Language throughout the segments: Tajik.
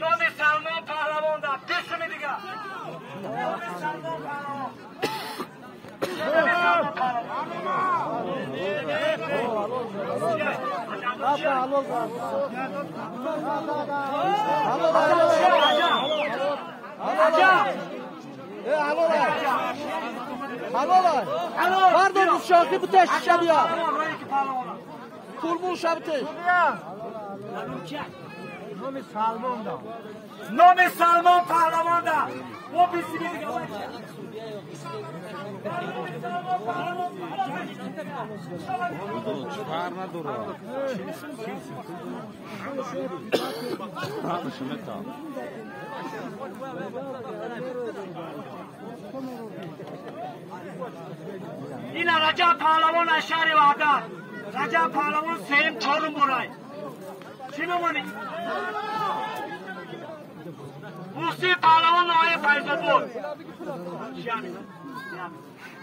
Номи Салмон паҳлавон да бисми дига. Номи Салмон паҳлавон. Номи Салмон паҳлавон. Pardon, шохи бутеш шабия. Пулмул шабтеш. Номи Салмон да. Номи Салмон паҳлавон да. О бисми дига. Ина Раҷаб паҳлавон аз шаҳри Ваҳдат. Раҷаб паҳлавон сеюм чорум борай. Чӣ мемонӣ? Муҳсин паҳлавон ноҳияи Файзобод.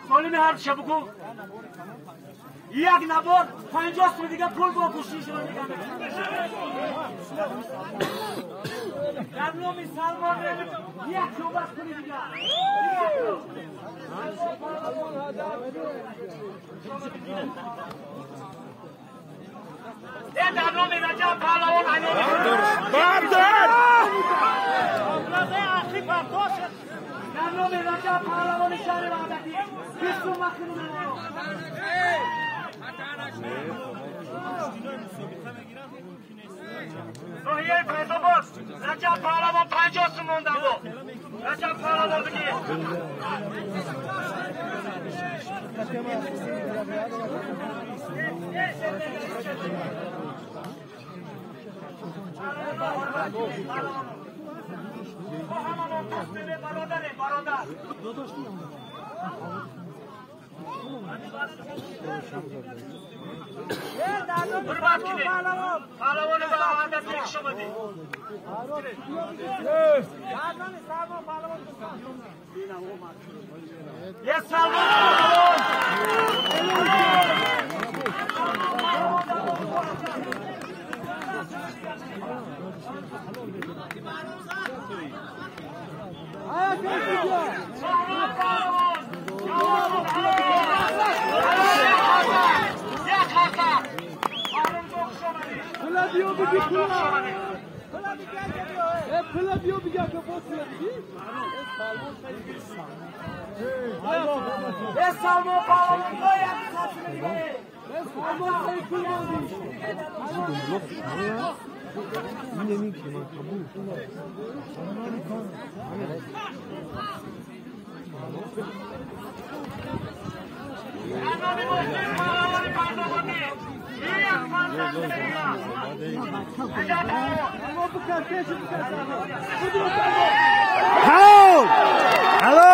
Солими ҳардуша бугӯ. Як набор 50 сум дига пул бо гӯшти шумо дига. Дар номи Салмон як шӯбат кунӣ дига. Дар номи Раҷаб паҳлавон дар номи Раҷаб паҳлавони шаҳри Ваҳдатӣ 20 сум махинӣ. Ноҳияи Файзобод Раҷаб паҳлавон 50 сум монда бо. Раҷаб паҳлавон бигир. Бародар. Ҳурмат кунед. Паҳлавони Ваҳдатӣ хуш омадед. Е Салмон паҳлавон. Hello! Hello!